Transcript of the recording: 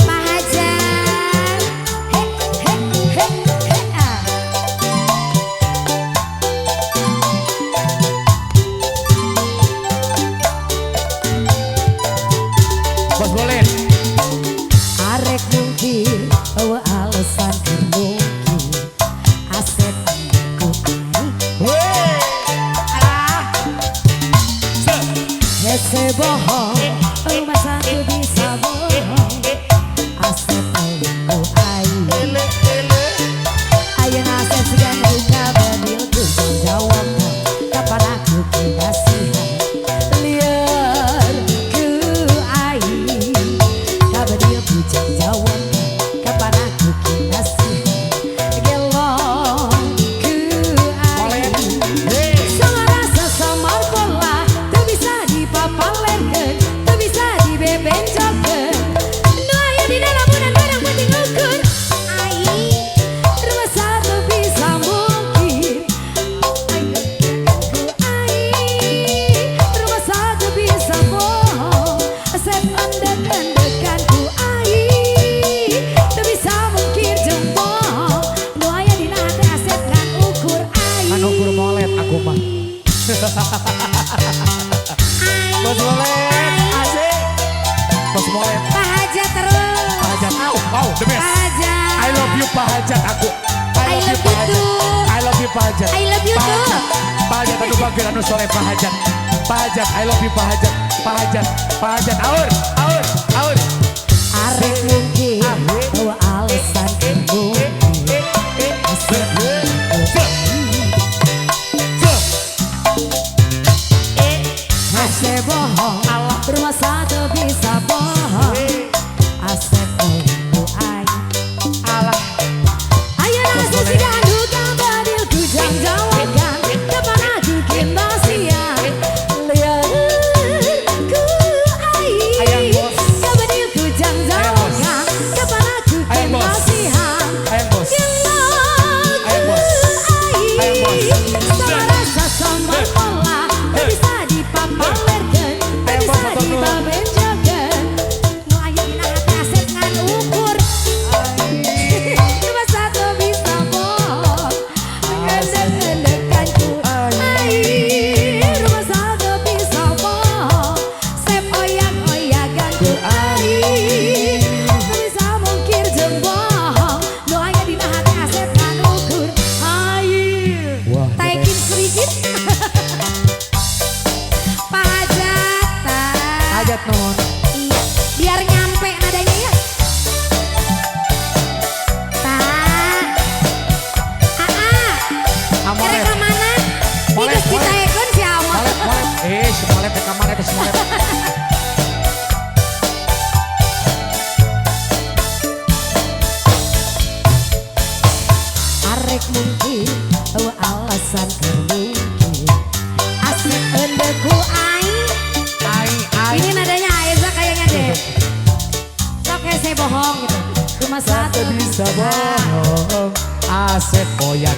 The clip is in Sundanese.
Pak Hajar. He he he he ah. Bos Bolet. Arek mungkin eueuh alasan keur mungkin Asep ku aing. Weh. Alah. Se. Hese bohong, masa teu bisa bohong. Asep ku aing. Ele ele. Ayeuna Asep siga nu ngabedil ku jawabkan kapan aku kinasihan. Lieur ku aing kabedil ku jawabkan kapan aku kinasihan. Gelo ku Molet. aing. Hei. Sama rasa samar pola teu bisa dipapalerkeun, teu bisa dibebenjokeun. Nu aya dina lamunan barang penting ukur aing. Rumasa teu bisa mungkin aing ku aing. Rumasa teu bisa bohong, Asep endek-endekan ku aing. Teu bisa mungkir jeung bohong, nu aya dina hate Asep ngan ukur aing. Ngan ukur molet aku mah. Bos Bolet. Asik. Bos Bolet. Pak Hajat terus. Pak Hajat. Au, au, the best. Pak Hajat. I love you, Pak Hajat, aku. I love you Pak Hajat. too. I love you, Pak Hajat. I love you Pak too. Hajat. Pak Hajat anu bageur, anu soleh, Pak Hajat. Pak Hajat, I love you, Pak Hajat. Pak Hajat, Pak Hajat. Aur, aur, aur. Arek mungkin eueuh alasan keur mungkin Se, se, se. Hese bohong, rumasa teu bisa bohong. Asep ku aing. Alah. Ayeuna Asep siga anu kabadil ku jang jawakan kapan aku kinasihan. Lieur ku aing. Ayang bos. Kabadil ku jang Ayang bos. jawakan kapan aku Ayang bos. kinasihan. Ayang bos. Ayang bos. Ayang bos. Sama rasa sama pola teu bisa dipapalerkeun, teu Ayang bos, bisa hatur nuhun. Dibabenjokeun. Nu aya dina hate Asep ngan ukur. Masa teu bisa bohong, ngendek-endekan ku aing. Rumasa teu bisa bohong, Sep oyak-oyakan ku aing. Teu bisa mungkir jeung bohong, nu aya dina hate Asep ngan ukur aing. Wah, the Taikin best. Sedikit. Pak Hajat, tah. Hajat nuhun. Iya, biar nyampe nadanya ya. Tah. Aa, Amoret. Erek ka mana? Molet, Ini geus molet. ditaekeun si Amor. Molet, molet. Eh, si molet ke kamar itu si molet. Arek mungkin eueuh alasan keur mungkin Asep endek ku aing. Ai, ai. Ini nadanya Aeza kayaknya deh. Sok hese bohong gitu. Rumasa Teu bisa bohong. Asep oyak